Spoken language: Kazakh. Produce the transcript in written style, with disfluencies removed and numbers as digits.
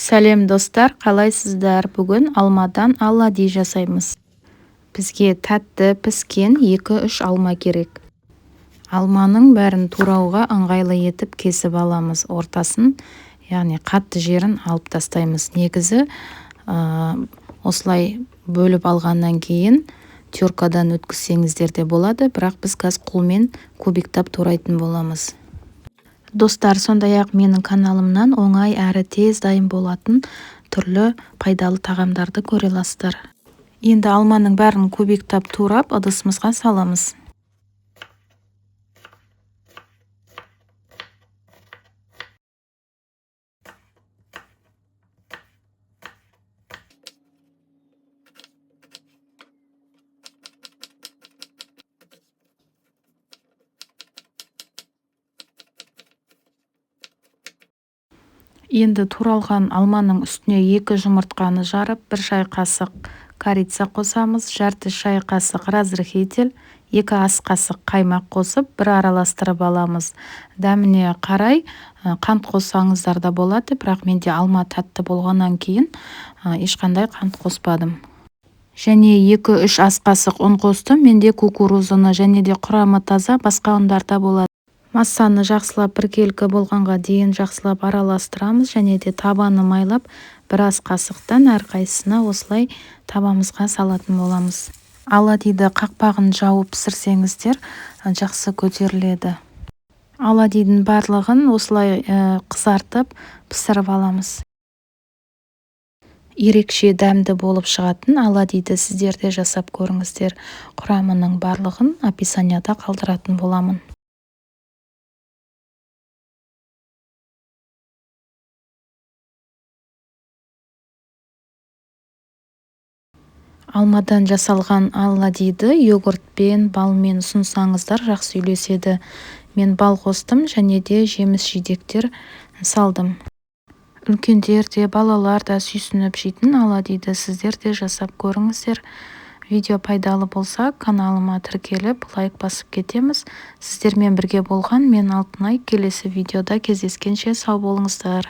Сәлем, достар, қалайсыздар? Бүгін алмадан оладьи жасаймыз. Бізге тәтті піскен 2-3 алма керек. Алманың бәрін турауға ыңғайлы етіп кесіп аламыз. Ортасын, яғни қатты жерін алып тастаймыз. Негізі осылай бөліп алғаннан кейін теркадан өткізсеңіздер де болады, бірақ біз қазір қолмен кубиктап турайтын боламыз. Достар, сондай-ақ менің каналымнан оңай әрі тез дайын болатын түрлі пайдалы тағамдарды көре аласыздар. Енді алманың бәрін кубиктап турап, ыдысымызға саламыз. Енді туралған алманың үстіне 2 жұмыртқаны жарып, 1 шай қасық корица қосамыз, жарты шай қасық разрыхлитель, 2 ас қасық қаймақ қосып, бір араластырып аламыз. Дәміне қарай қант қоссаңыздар да болады, бірақ менде алма тәтті болғаннан кейін ешқандай қант қоспадым. Және 2-3 ас қасық ұн қостым. Менде кукуруз ұны және де құрамы таза басқа ұндар да болады. Массаны жақсылап біркелкі болғанға дейін жақсылап араластырамыз және де табаны майлап, бір ас қасықтан әрқайсысына осылай табамызға салатын боламыз. Оладьиді қақпағын жауып пісірсеңіздер, жақсы көтеріледі. Оладьидің барлығын осылай қызартып пісіріп аламыз. Ерекше дәмді болып шығатын оладьиді сіздер де жасап көріңіздер. Құрамының барлығын описанияда қалдыратын боламын. Алмадан жасалған оладьиді йогуртпен, балмен ұсынсаңыздар, жақсы үйлеседі. Мен бал қостым және де жеміс-жидектер салдым. Үлкендер де, балалар да сүйсініп жейтін оладьиді сіздер де жасап көріңіздер. Видео пайдалы болса, каналыма тіркеліп, лайк басып кетеміз. Сіздермен бірге болған мен, Алтынай. Келесі видеода кездескенше сау болыңыздар.